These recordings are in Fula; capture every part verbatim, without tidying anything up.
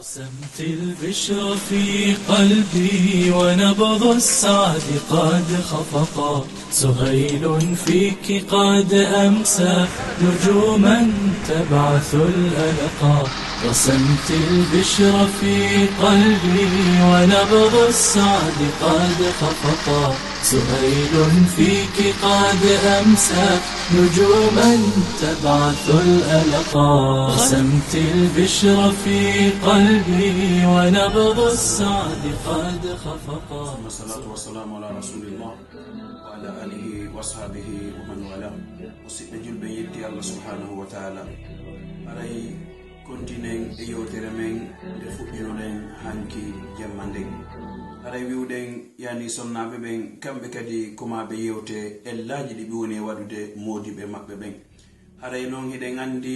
سمت البشرى في قلبي ونبض السعد قد خفقا. سهيل فيك قد أمسى نجوما تبعث الألقا. رسمت البشرى في قلبي ونبض السعد قد خفقا. سهيل فيك قد أمسى نجوما تبعث الألقا. رسمت البشرى في قلبي ونبض السعد قد خفقا. ثم الصلاة والسلام على رسول الله وعلى آله وأصحابه ومن والاه. Musidɓe julɓe, yetti Allah subhanahu wa ta'ala. Haray kontinen e yewtere men nde fuɗɗinoɗen hanki jemma nden. Haray wi'uɗen, yani sonnaaɓe ɓen, kamɓe kadi kumaaɓe yewte ellaaji ɗi ɓe woni e waɗude moodiɓɓe maɓɓe ɓen. Haray non hiɗen anndi,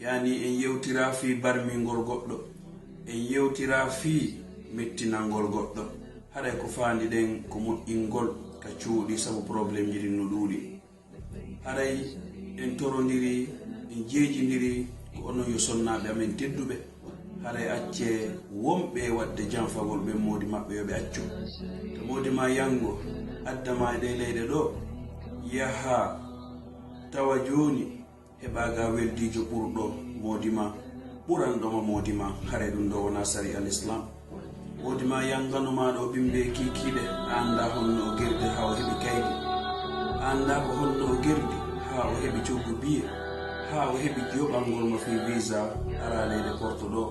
yani en yewtira fii barmingol goɗɗo, en yewtira fii mettinangol goɗɗo. Haray ko faandiɗen ko moƴƴingol ka cuuɗi sabu problemji ɗin no ɗuuɗi. Haray en torondiri, en jeejindiri, ko onon yo sonnaaɓe amen tedduɓe. Haray accee wonɓe e waɗde janfagol ɓen moodi maɓɓe yo ɓe accu. To moodi maa yanngo, adda maa e ɗee leyɗe ɗoo, yahaa tawa jooni heɓaa ga weldiijo ɓurɗo moodi maa, ɓuranɗo ma moodi maa, haray ɗum ɗoo wonaa sariya Lislaam. Moodi maa yanngano maa ɗoo bimbi e kiikiiɗe, a anndaa honno o gerdi haa o heɓi kaydi, a anndaa ko honno o gerdi haa o heɓi coggu biye, haa o heɓi yoɓangol mo fii visa, araa leyɗe Porto ɗoo,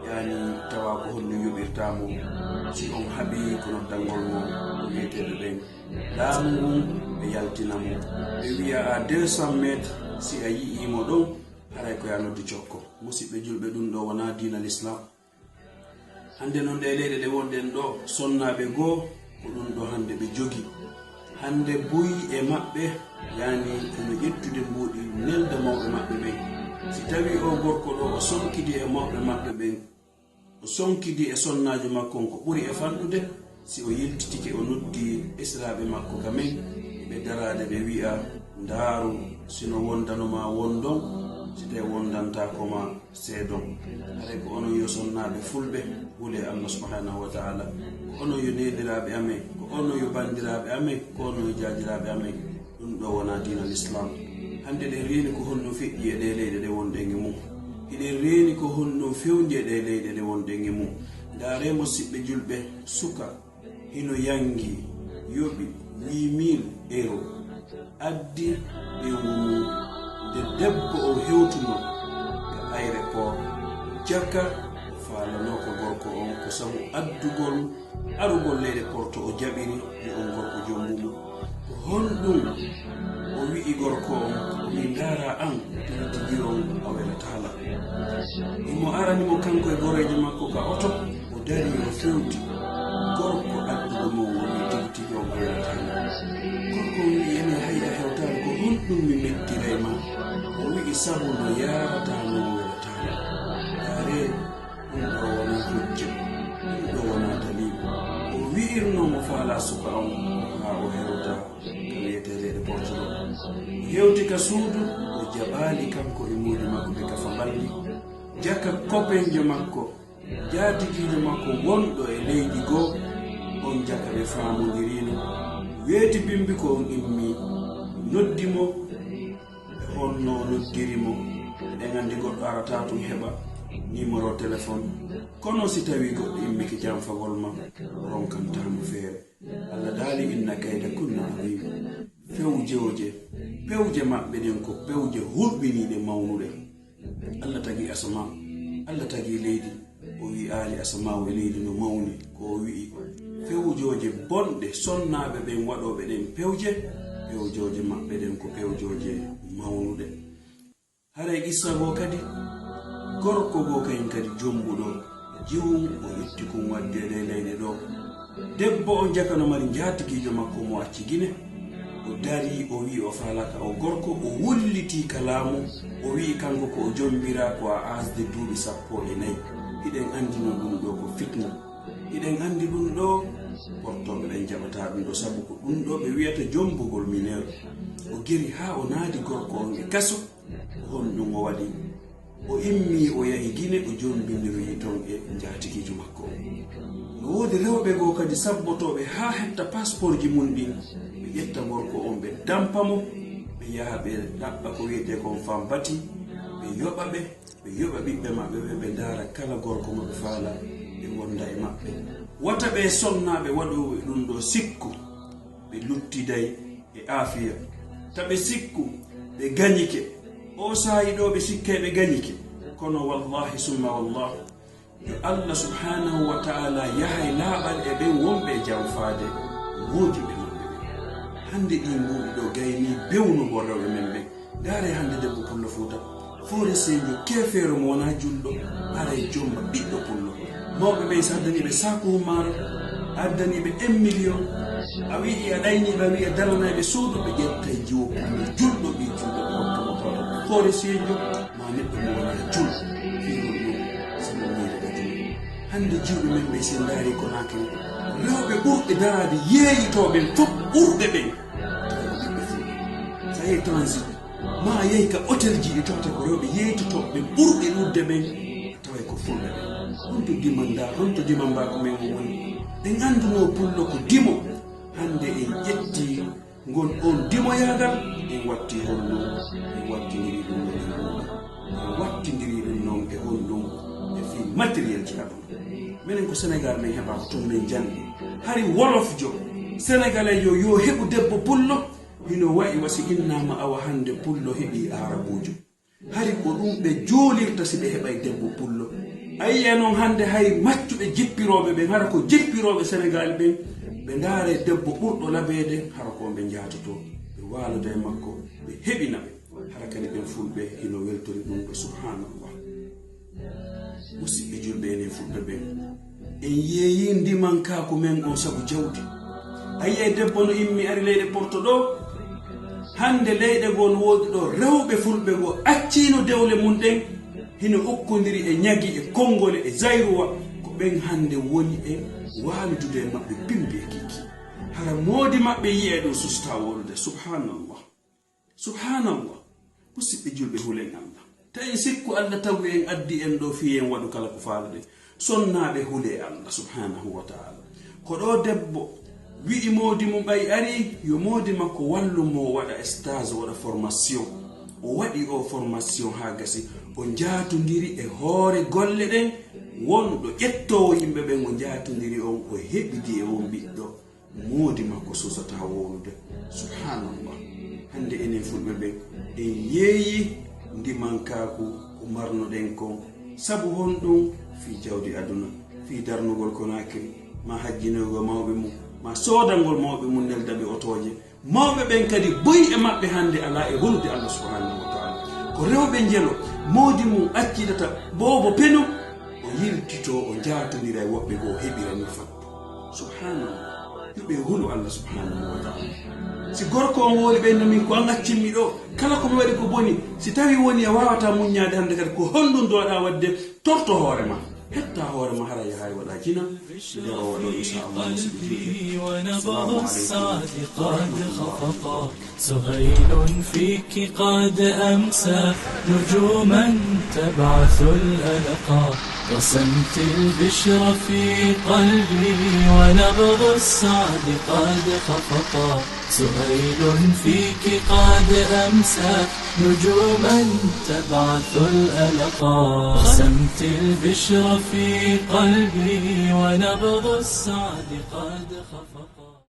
yani tawa ko honɗum yoɓirtaa mo, si on haɓii ko noddangol mo ko wi'eteeɓe ɓen. Laamu ngun ɓe yaltina mo, ɓe wi'a a deux cents mètres, si a yi'ii mo ɗon, haray ko yo a noddu cokko. Musidɓe julɓe, ɗum ɗoo wonaa diina Lislaam. Hannde non ɗee leyɗe ɗe wonɗen ɗoo, sonnaaɓe goo, ko ɗum ɗoo hannde ɓe jogii. Hannde buy e maɓɓe, yani eno ƴettude mbuuɗi nelda mawɓe maɓɓe ɓen. Si tawii oo gorko ɗoo o sonkidi e mawɓe maɓɓe ɓen, o sonkidi e sonnaajo makko on ko ɓuri e fanɗude, si o yiltitike o noddi esiraaɓe makko ka men, ɓe daraade ɓe wi'a, ndaaru, si no wondano maa wondon, si tawii wondantaako maa seedon. Haray ko onon yo sonnaaɓe fulɓe, hulee Allah subhanahu wa ta'ala. Ko onon yo neeniraaɓe amen, ko onon yo banndiraaɓe amen, ko onon yo jaajiraaɓe amen. Ɗum ɗoo wonaa diina Lislaam. Hannde ɗen reeni ko honno feƴƴi e ɗee leyɗe ɗe wonɗen e mum. Hiɗen reeni ko honno fewndi e ɗee leyɗe ɗe wonɗen e mum. Ndaaree, musiɓɓe julɓe, suka hino yanngi, yoɓi huit mille euro, addi ɓeyngu mum. Nde debbo on hewtunoo ka aéroport, jaka o faalanoo ka gorko on ko sabu addugol arugol leyɗe Porto, o jaɓiri yo on gorko jombu mo. Ko honɗum o wi'i gorko on? O wi'i, ndaara an, tigi tigi on a welataa lan. Himo arani mo kanko e goreejo makko ka oto, o darii o fewti. Gorko adduɗo mo o wi'i, tigi tigi on a welataa lan. Gorko on wi'i, ene hay a hewtaali, ko honɗum mi mettiray ma? O wi'i, sabu no yaarataa non welataa lan. Ndaaree, ɗum ɗoo wonaa hujja, ɗum ɗoo wonaa daliilu. O wi'irnoo mo faalaa suka on haa o hewta ka wi'etee leyɗe Porto ɗoo. O hewti ka suudu, o jaɓaali kanko e moodi makko ɓe kafa mbaldi. Jaka kopenjo makko, jaatigiijo makko wonɗo e leydi goo, on jaka ɓe faamondiriino. Weeti bimbi ko on immii, noddi mo, e honno o noddiri mo. Eɗen anndi goɗɗo arataa tun heɓa nimoro telefon. Kono si tawii goɗɗo immike janfagol ma, ronkantaa mo feere. Allah daali, inna kayda kunna azim. Fewjooje, pewje maɓɓe ɗen ko pewje hulɓiniiɗe mawnuɗe. Allah tagi asamaa, Allah tagi leydi, o wi'aali asamaa e leydi no mawni, ko o wi'i, fewjooje bonɗe sonnaaɓe ɓen waɗooɓe ɗen pewje, fewjooje maɓɓe ɗen ko fewjooje mawnuɗe. Haray qissa goo kadi, gorko goo kayen kadi jombuɗo, jiwum o itti kun waddi e ɗee leyɗe ɗoo. Debbo on jaka no mari njaatigiijo makko mo acci Gine. O darii, o wi'i o faalaaka o gorko, o wullitii ka laamu, o wi'i kanko ko o jombiraa ko à âge de duuɓi sappo e nayi. Hiɗen anndi non ɗum ɗoo ko fitna. Hiɗen anndi ɗum ɗoo, Portooɓe ɓen jaɓataa ɗum ɗoo, sabu ko ɗum ɗoo ɓe wi'ata jombugol mineur. O geri haa o naadi gorko on e kaso, ko honɗum o waɗi? O immii o yahi Gine, o jombindiroyi ton e njaati Rewɓe goo kadi sabbotooɓe haa hetta pasporji mum ɗin, ɓe ƴetta gorko on, ɓe dampa mo, ɓe yaha ɓe ɗaɓɓa ko wi'etee kon femme batue, ɓe yoɓa ɓe, ɓe yoɓa ɓiɓɓe maɓɓe ɓe, ɓe ndaara kala gorko mo ɓe faala, ɓe wonda e maɓɓe. Wata ɓee sonnaaɓe waɗooɓe ɗum ɗoo sikku ɓe luttiday e aafiya. Ta ɓe sikku ɓe gañike. Oo saa'i ɗoo ɓe sikkay ɓe gañike. Kono wallaahi summa wallaahi, yo Allah subhaanahu wa ta'aalaa yahay laaɓal e ɓen wonɓe e janfaade moodiɓɓe maɓɓe ɓen. Hannde ɗii mbuuɗi ɗoo gaynii bewnugol rewɓe men ɓen. Ndaaree hannde debbo pullo Fuuta. Fooreseejo keefeero mo wonaa julɗo, aray jomma ɓiɗɗo pullo. Mawɓe ɓen so addanii ɓe saaku hummaaro, addanii ɓe un million, a wi'i a ɗaynii ɓe, a wi'i a daranay ɓe suudu, ɓe ƴettay jiwo pullo julɗo, ɓii julɗo, ɓe hokka mo tawata ko fooreseejo, maa neɗɗo mo wonaa julɗo. Fii honɗun? Sabu miire aduna. Hannde jiwɓe men ɓen, si en ndaarii Konaakiri, rewɓe ɓurɓe daraade yeeyitooɓe ɓen fof, ɓurɓe ɓen, tawa ko ɓiɓɓe Fulɓe. So a yehii Transit, maa a yehii ka hôtel ji ɗi, tawata ko rewɓe yeeytotooɓe ɓen ɓurɓe ɗuuɗude ɓen, a taway ko Fulɓe ɓen. Honto Dimanndaa, honto Dimammbaaku men on woni? Ɓe anndunoo pullo ko dimo. Hannde en ƴettii ngon on dimoyaagal, en watti honɗun? En wattindiri ɗum non e honɗun? En wattindiri ɗum non e honɗun? E fii matériel ji aduna. Menen ko Senegaal men heɓaa, ko ton men janngi. Hari wolofjo, senegaleejo, yo heɓu debbo pullo, hino wa'i wa si innaama awa hannde pullo heɓii aarabuujo. Hari ko ɗum ɓe juulirta si ɓe heɓay debbo pullo. A yi'ay non hannde hay maccuɓe jippirooɓe ɓen, hara ko jippirooɓe Senegaal ɓen, ɓe ndaaray debbo ɓurɗo labeede, hara ko on ɓe njaatotoo, ɓe waaloda e makko, ɓe heɓina ɓe. Hara kadi ɓen Fulɓe hino weltori ɗum ɗoo, subhaanallah. Musidɓe julɓe, enen Fulɓe ɓen, en yeeyii ndimankaaku men on sabu jawdi. A yi'ay debbo no immi ari leyɗe Porto ɗoo. Hannde leyɗe goo no woodi ɗoo rewɓe Fulɓe goo acciino dewle mum ɗen, hino ukkondiri e Ñagi, e Konngole, e Zayruwa. Ko ɓen hannde woni e waaludude e maɓɓe pimbi e kiiki. Hara moodi maɓɓe yi'ay ɗum susta wolude. Subhaanallah. Subhaanallah. Musidɓe julɓe, hulen Allah. Ta en sikku Allah tawi en addi en ɗoo fii en waɗu kala ko faalaɗen. Sonnaaɓe, hulee Allah subhaanahu wa ta'aalaa. Ko ɗoo debbo wi'i moodi mum ɓay arii, yo moodi makko wallu mo o waɗa stage, o waɗa formation. O waɗi o formation haa gasi. O njaatondiri e hoore golle ɗen. Wonɗo ƴettoowo yimɓe ɓen, o njaatondiri on, o heɓidi e on ɓiɗɗo. Moodi makko suusataa wowlude. Subhaanallah. Hannde enen Fulɓe ɓen, en yeeyii ndimankaaku ko marnoɗen kon. Sabu honɗum? Fii jawdi aduna, fii darnugol Konaakiri, maa hajjinoygol mawɓe mum, maa soodangol mawɓe mum nelda ɓe otooje. Mawɓe ɓen kadi, buy e maɓɓe hannde alaa e holude Allah subhaanahu wa ta'aalaa. Ko rewɓe njelo, moodi mum accidata boobo peno, o yiltitoo, o njaatondira e woɓɓe goo, o heɓira nii fattu. Subhaanallah. Yo ɓe hulu Allah subhaanahu wa ta'aalaa. Si gorko on wowli ɓen no min ko an accimmi ɗoo, kala ko mi waɗi ko boni, si tawii woni a waawataa muññaade hannde kadi, ko honɗum dowɗaa waɗde? Torto hoore maa. Hetta hoore maa, hara yahaay waɗaa jina. Nderowa ɗoo, insha Allah, musidɓe julɓe. Assalamu aleykum wa rahmatullahi wa barakatuh. سهيل فيك قد أمسى نجوما تبعث الألقا. رسمت البشر في قلبي ونبض السعد قد خفقا. سهيل فيك قد أمسى نجوما تبعث الألقا. رسمت البشر في قلبي ونبض السعد قد خفقا.